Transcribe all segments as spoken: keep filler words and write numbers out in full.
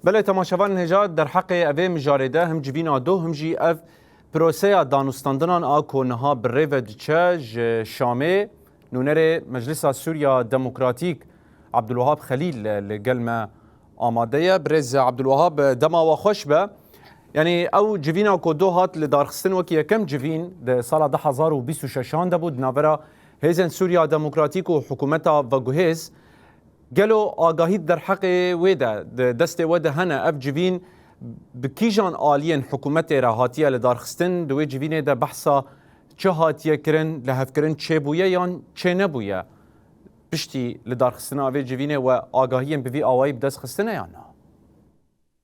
Belê, temaşevanên hêja, derheqê evê mijarê de him civîna do, him jî ev proseya danûstandinan a ku niha bi rê ve diçe ji Şamê, nûnerê Meclisa Sûriya Demokratîk Abdulwahab Xelîl li gel me amade ye. Birêz Abdulwahab, dema we xweş be. Yanî ew civîna ku do hat li darxistin wekî yekem civîn di sala du hezar û bîst û şeşan de bû di navbera Hêzên Sûriya Demokratîk û hikûmeta veguhêz. Gelo agahî di derheqê wê de, di destê we de hene? Ev civîn bi kîjan aliyên hikûmetê re hatiye li darxistin? Di wê civînê de behsa çi hatiye kirin, lihevkirin çêbûye yan çênebûye? Piştî li darxistina vê civînê we agahiyên bi vî awayî bi dest xistine yan na?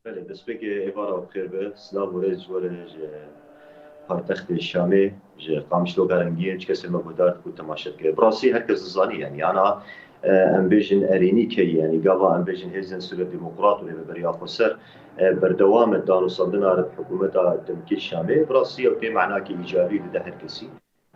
Belê, destpêkê êvara xêr be, silav û rêz ji we re, ji paytextê Şamê, ji Qamişloka Rengiyê, ji kesê me guhdar ku temaşe dike. Bi rastî her kes dizanî, yanî ana, e, em bêjin erênî keyî, yanî gava em bêjin Hêzên Sûriya Demokrat û Rêveberiya Xweser, e, berdewam e danûstandina re bi hikûmeta demkî Şamê. Bi rastî ew tê manakê îcabî dide her kesî.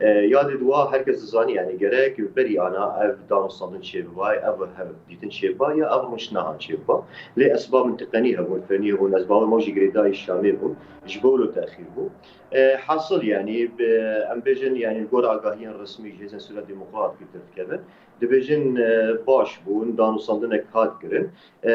E, yadê di wa her kes dizanî, yanî gerek berî ana ev danûstandin çêbiba, ev hevdîtin çêbiba ya ev rûniştnahan çêbiba. Lê esbabên tiqenî hebûn, fenî hebûn, ez bawer me jî girêdayî Şamê bûn, ji bo wilo texîr bû. E, hasil, yanî bi, em bêjin, yanî li gor agahiyên resmî ji Hêzên Sûriya Demokrat kî tevkevin, dibêjin, e, baş bûn, danûstandinek hat kirin. E,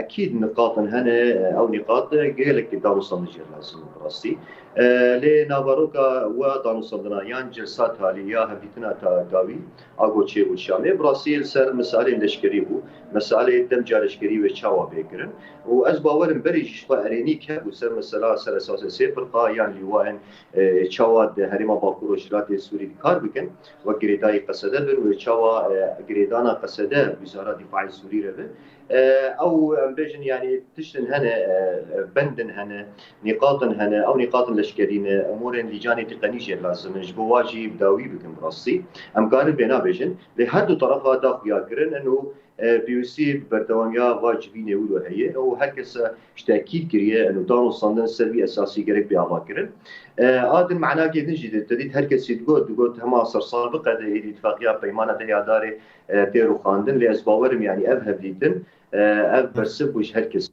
ekîd niqatin hene, e, ew niqat gelekî danûstandin jê lazim in bi rastî. E, lê naveroka we danûstandina yan celsa talî ya hevdîtina ta-, dawî a ku çêbû Şamê, bi rastî li ser meseleyên leşkerî bû. Meseleyê demca leşkerî wê çawa bê kirin. Û ez bawer im berî jî ji xwe erênî kebû ser mesela ser esasê sê firqa yan lîwayên, e, çawa di herêma Bakur Rojhilatê Sûrî di kar bikin, wek girêdayî Qesede bin û çawa, e, girêdana Qesede Wizara Dîfaê Sûrî re be. E, ew, em bêjin, yanî tiştin hene, e, e, bendin hene, nîqatin hene, ew nîqatin leşkerî ne, emûrên lîcanê tiqenî jê lazim in, ji bo wa jî bi dawî bikin bi rastî. Em karin vê nabêjin, lê her du terefa da xuya kirin, eno, e, pêwîstî bi berdewamiya va civînê wilo heye û her kes ji tekîd kiriye, eno, danûstandin ser vî esasî gerek bê avakirin. E, a din manakê din jî te dît her kesî digot, digot hema sersal biqede êdî tifaqiya peymana deh ya Adarê, e, tê rûxandin, lê ez bawer im, yanî ev hevdîtin, e, ev bersiv bû ji her kesî.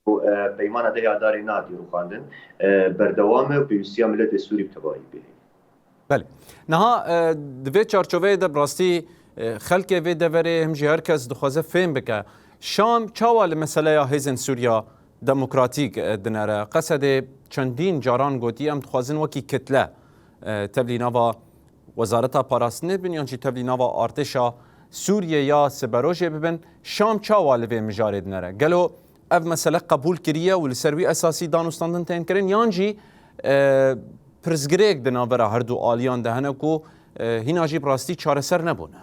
Û, e, peymana deh ya Adarê nadî rûxandin, e, berdewam e û pêwîstiya miletê Sûrî bi tevahî pê heye. Belê. Niha, e, di vê çarçoveyê de bi rastî, e, xelkê vê deverê him jî her kes dixwaze fêm bike. Şam çawa li meseleya Hêzên Sûriya Demokratîk, e, dinere? Qesedê çendîn caran gotiye, em dixwazin wekî kitle, e, tevlî nava Wezareta Parastinê bin yan jî tevlî nava artêşa Sûriyê ya siberojê bibin, Şam çawa li vê mijarê dinere? Gelo ev mesele qebûl kiriye û li ser wî esasî danûstandin tên kirin, yan jî, e, pirsgirêk di navbera her du aliyan de hene ku, e, hîna jî bi rastî çareser nebûne?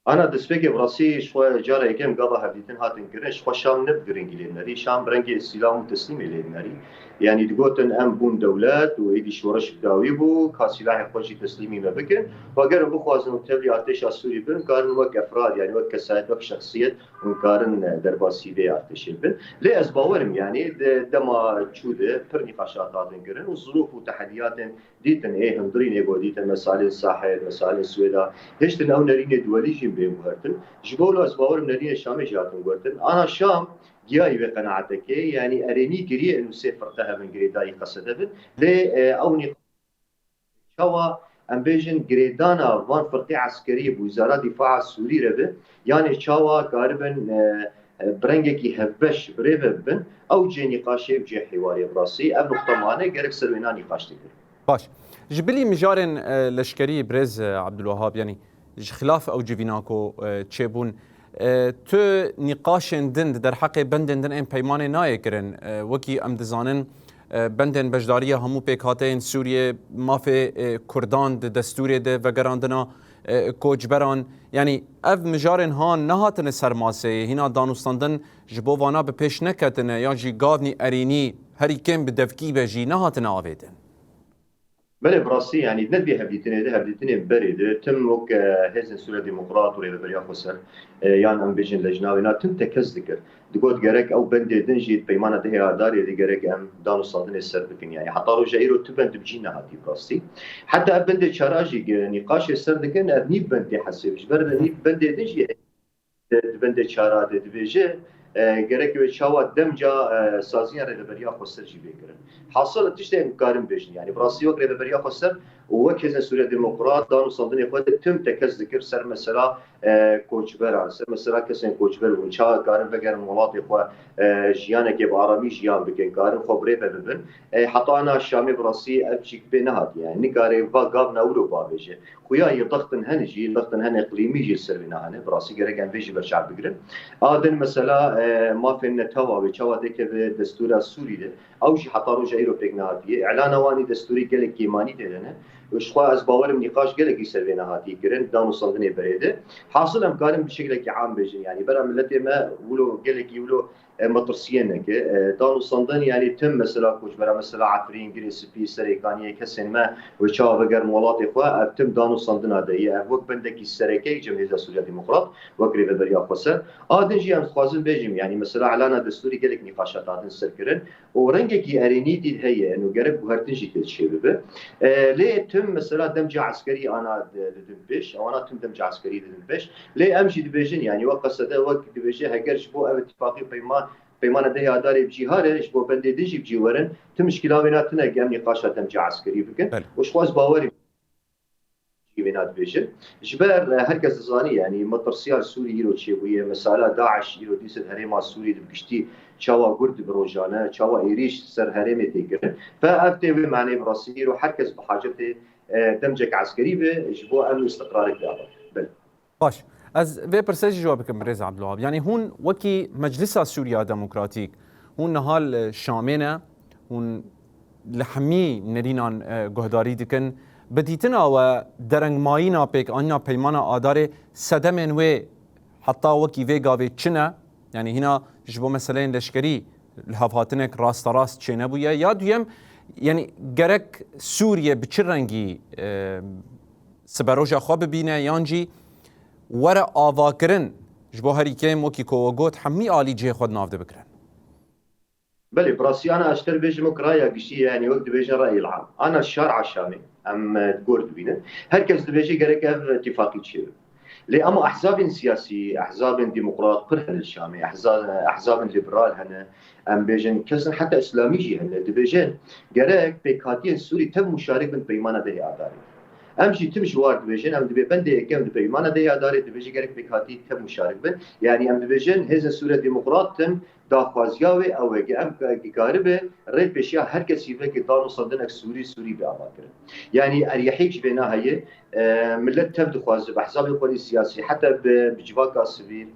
Ana destpêkê bi rastî ji xwe cara yekem gava hevdîtin hatin kirin, ji xwe Şam ne bi giringî lê dinerî. Şam bi rengê îstîlam û teslîmê lê dinerî. Yanî digotin em bûn dewlet û êdî şoreş bi dawî bû, ka sîlahê xwe jî teslîmî me bikin. Xwe ger em bixwazin û tevlî artêşa Sûrî bin, karin wek efrad, yanî wek kesayet, wek şexsiyet hûn karin, e, derbasî vê artêşê bin. Lê ez bawer im, yanî di dema çû de pir nîqaşat hatin kirin û zirûf û tehediyatên dîtin, ê hundirînê ku dîtin, mesalên Sahel, mesalên Swêda, hiştin ew nerînê duwelî jî bên guhertin. Ji bo wilo ez bawer im nerînê Şamê jî hatin guhertin. Ana Şam giyayî wê qenaatekê, yanî erênî kiriye eno sê firqe hebin girêdayî Qesede bin. Lê, e, ew nî-, çawa em bêjin girêdana van firqê eskerî bi Wizara Dîfaa Sûrî re be, yanî çawa karibin, e, e, bi rengekî hevbeş bi rê ve bibin, ew cê nîqaşê û cê hêwarê bi rastî. Ev nuqte mane gerek ser wêna nîqaş dikir. Baş. Ji bilî mijarên, e, leşkerî birêz, e, Abdulwahab, yanî ji xilaf ew civîna ku, e, çêbûn, e, tu nîqaşên din di derheqê bendên din ên peymanê nayê kirin. E, wekî em dizanin, e, bendên beşdariya hemû pêkhateyên Sûriyê, mafê, e, Kurdan di destûrê de, vegerandina, e, koçberan, yanî ev mijarên han nehatine ser maseyê, hîna danûstandin ji bo vana bi pêş neketine, yan jî gavnî erênî herî kêm bi devkî be jî nehatine avêtin. Belê, bi rastî, yanî ne di vê hevdîtinê de, hevdîtinên berê de, tim wek, e, Hêzên Sûriya Demokrat û Rêveberiya Xweser, e, yan em bêjin lejna wêna tim tekez dikir. Digot gerek ew bendê din jî di peymana dehê Adarê de gerek em danûstandinê ser bikin. Yanî heta roja îro tu bend bi cî nehatî bi rastî. Heta ev bendê çara jî ge-, nîqaşê ser dikin, ev nîv bend tê hesêb. Ji ber nîv bendê din jî di, di bendê çara de dibêje, e, gerek wê çawa demca, e, saziya rêveberiya xweser jî bê kirin. Hasil tiştê em karin bêjin, yani bi rastî wek rêveberiya xweser û wek Hêzên Sûriya Demokrat dan û sandinê xwe de tim tekez dikir ser mesela, e, koçberan, ser mesela kesên koçber bûn, çawa karin vegerin welatê xwe, e, jiyanekê bi aramî jiyan bikin, karin xwe bi rê ve bibin. E, heta ana Şamê bi rastî ev çîk pê nehatiye. Yani nikare va gavna wilo bavêje. Xuya yê dextin hene jî, dextin hene iqlîmî jî li ser vê nahene. Bi rastî gerek em vê jî berçav bigirin. A din mesela, e, mafên netewa wê çawa dikeve destûra Sûrî de. Ew jî heta roja îro pêk nehatiye. Îlana wanî destûrî gelek kêmanî tê de ne. Û ji xwe ez bawerim nîqaş gelekî ser vê nehatiye kirin, dan û sandinê berê de. Hasil em karin bi şeklekî am bêjin. Yani bera miletê me wilo gelekî wilo e, metirsiyê neke. E, dan û sandin, yani tim mesela koçbera, mesela Efrîn, Girê Spî, Serêkaniyê, kesên me wê çawa vegerin welatê xwe, ev tim dan û sandina de ye. Ev wek bendekî sereke yî Cemhêrîeta Sûriya Demokrat, wek rêveberiya xweser. A din jî em dixwazin bêjim, yani mesela îlana destûrî gelek nîqaşat hatin serkirin û rengekî erênî dî heye, eno gerek guhertin jî tê çêbibe. E, lê tim mesela demca eskerî ana di- didin pêş, ewana tim demca eskerî didin pêş. Lê em jî dibêjin, yani wek qesede, wek dibêje, heger ji bo ev îtîfaqî peyma-, peymana dehê Adarê bi cî here, ji bo bendê din jî bi cî werin, tim mişkila wê ne tune, em nîqaşa demca eskerî bikin. Belê. Û ji xwe ez bawerî cî wê ne dibêjin. Ji ber, e, her kes dizanî, yani metirsiya li Sûrî îro çêbûye, mesela DAIŞ îro dîse di herêma Sûrî de bi giştî çawa gur dibe rojane, çawa êrîş ser herêmê tê kirin. Fe ev tê wê manê bi rastî îro her kes bi hacetê, e, demcek eskerî be, ji bo emn û istiqrarê bidaba. Belê. Baş. Ez vê pirse jî ji we bikim, birêz Abdulwahab. Yanî hûn wekî Meclisa Sûriya Demokratîk, hûn niha li Şamê ne, hûn li hemî nerînan, e, guhdarî dikin. Bi dîtina we derengmayîna pêkanîna peymana Adarê sedemên wê heta wekî vê gavê çi ne? Yanî hîna ji bo meseleyên leşkerî lihevhatinek rasterast çênebûye. Ya duyem, yanî gerek Sûriye bi çi rengî, e, siberoja xwe bibîne yan jî were avakirin ji bo herî kêm wekî ku we got hemî alî cihê xwe di nav de bikirin? Belê, bi rastî ana ez ji te re bêjim wek raya giştî, yanî wek dibêjin rayê am. Ana şar a Şamê em, e, gor dibînin. Her kes dibêje gerek ev îtîfaqî çêbe. Lê ama ehzabên siyasî, ehzabên demokrat pir hene li Şamê, ehza-, ehzabên liberal hene, em bêjin kesin heta îslamî jî hene. Dibêjin gerek pêkhatiyên Sûrî tev muşarik bin peymana dehê Adarê. Em jî tim ji war dibêjin, em dibê bendê yekem di peymana dehê Adarê dibêje gerek pêkhatî tev muşarik bin. Yanî em dibêjin hêzên Sûriya Demokrat tim daxwaziya wê ew e, em dikaribe rê pêşiya her kesî veke dan û sendinek Sûrî, Sûrî be avakirin. Yanî eriyehiyek ji vê naheye, e, millet tev dixwaze bi hesabê xwe siyasî, heta bi, bi civaka sivîl,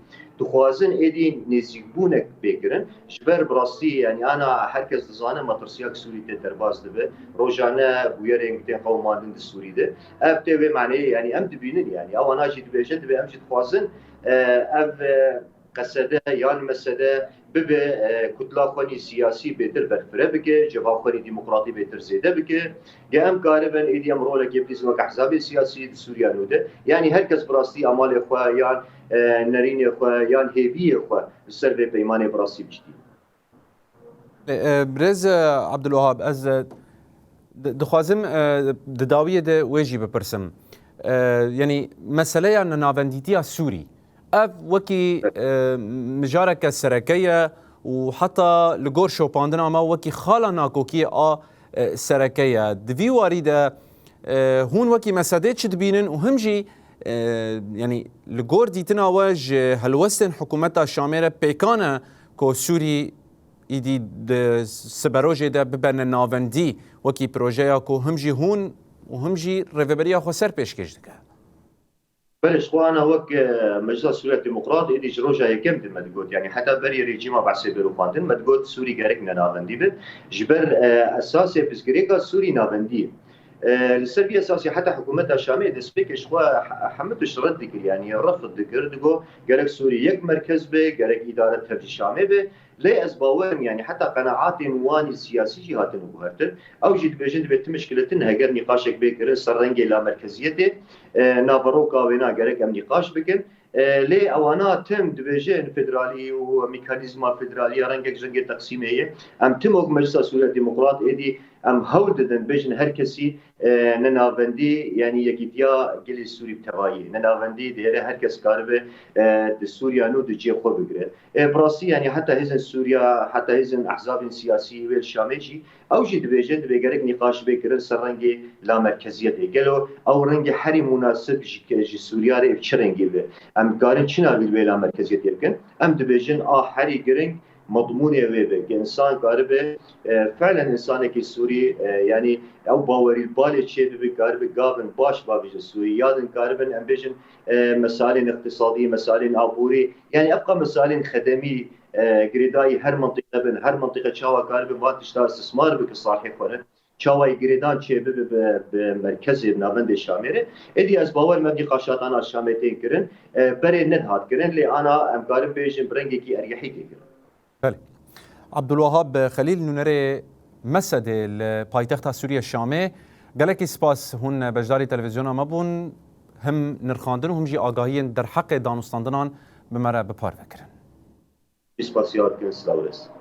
dixwazin êdî nêzîkbûnek pê kirin. Ji ber bi rastî, yanî ana her kes dizane metirsiyek Sûrî tê derbas dibe. Rojane bûyerên tên qewimandin di Sûrî de. Ev tê wê maneyê, yanî em dibînin, yanî ewana jî dibêje, dibe em jî dixwazin, e, ev, e, qesede yan mesede bibe, e, kutla xwenî siyasî bêtir berfire bike, ceva xwenî demokratî bêtir zêde bike. Ge em karibin êdî em rolekê bidîzin wek ehzabê siyasî di Sûriya nû de. Yanî her kes bi rastî amalê xwe yan, e, nerînê xwe yan hêviyê xwe li ser vê peymanê bi rastî biştî. E, e, Birêz, e, Abdulwahab, ez, e, di-, dixwazim, e, di dawiyê de wê jî bipirsim. E, yanî meseleya nenavendîtiya Sûrî, ev wekî, e, mijareke sereke ye û heta li gor şopandina me wekî xala nakokiyê a, e, sereke ye. Di vî warî de, e, hûn wekî mesedê çi dibînin û him jî, e, yanî li gor dîtina we ji helwestên hikûmeta Şamê re pêkan e ku Sûrî îdî di siberojê de bibene navendî wekî projeya ku him jî hûn û him jî Rêveberiya Xweser pêşkêş dike? Belê, ji xwe ana wek, e, Meclisa Sûriya Demokrat êdî ji roja yekem de me digot, yanî heta berî rejîma Beesê bêro xwendin, me digot Sûrî gerek nenavendî be. Ji ber, e, esasê pirsgirêka Sûrî navendî ye. E, li ser vî esasî heta hikûmeta Şamê destpêkê ji xwe he-, hemû tişt red dikir, yanî refd dikir, digot gerek Sûrî yek merkez be, gerek îdare tevî Şamê be. Lê ez bawer im, yanî heta qenaatên wan ê siyasî jî hatine guhertin. Ew jî dibêjin, divê ti mişkile tune heger nîqaşek bê kirin ser rengê lamerkeziyetê, e, naveroka wêna gerek em nîqaş bikin. E, lê ewana tim dibêjin federalî û mekanîzma federalî ya rengek ji rengê teqsîmê ye. Em tim wek Meclisa Sûriya Demokrat êdî Em hewl didin bêjin her kesî, e, ne navendî, yanî yekîtiya gelê Sûrî bi tevayî, ne navendî dihêre her kes karibe, e, di Sûriya nû di cihê xwe bigire. E, bi rastî, yanî heta hêzên Sûriya, heta hêzên ehzabên siyasî wê li Şamê jî, ew jî dibêjin, divê gerek nîqaş bê kirin ser rengê lamerkeziyetê. Gelo ew rengê herî munasib ji, ji Sûriya re bi çi rengî be? Em dikarin çi navî li wê lamerkeziyetê bikin? Em dibêjin a herî giring, medmûnê wê be, ke însan karibe, e, felen însanekî Sûrî, e, yanî ew bawerî li balê çêbibe, karibe gavin baş bavêje Sûrî. Ya din karibin, em bêjin, e, mesalên îqtisadî, mesalên aborî, yanî ev qa mesalên xedemî, e, girêdayî her mintîqe bin, her mintîqe çawa karibe van tişta îstismar bike salhê xwe re. Çawa yê girêdan çêbibe bi, bi merkezê, bi navendê Şamê re. Êdî ez bawer me nîqaşat ana Şamê tên kirin, e, berê nedihat kirin, lê ana em karin bêjin bi rengekî eryehî tê kirin. Belê. Abdulwahab Xelîl, nûnerê Mesedê li paytexta Sûriye Şamê. Gelekî spas hûn beşdarî televîzyona me bûn. Him nirxandin û him jî agahiyên derheqê danûstandinan bi me re bi parve kirin. Spasiya dikin, silav rêz.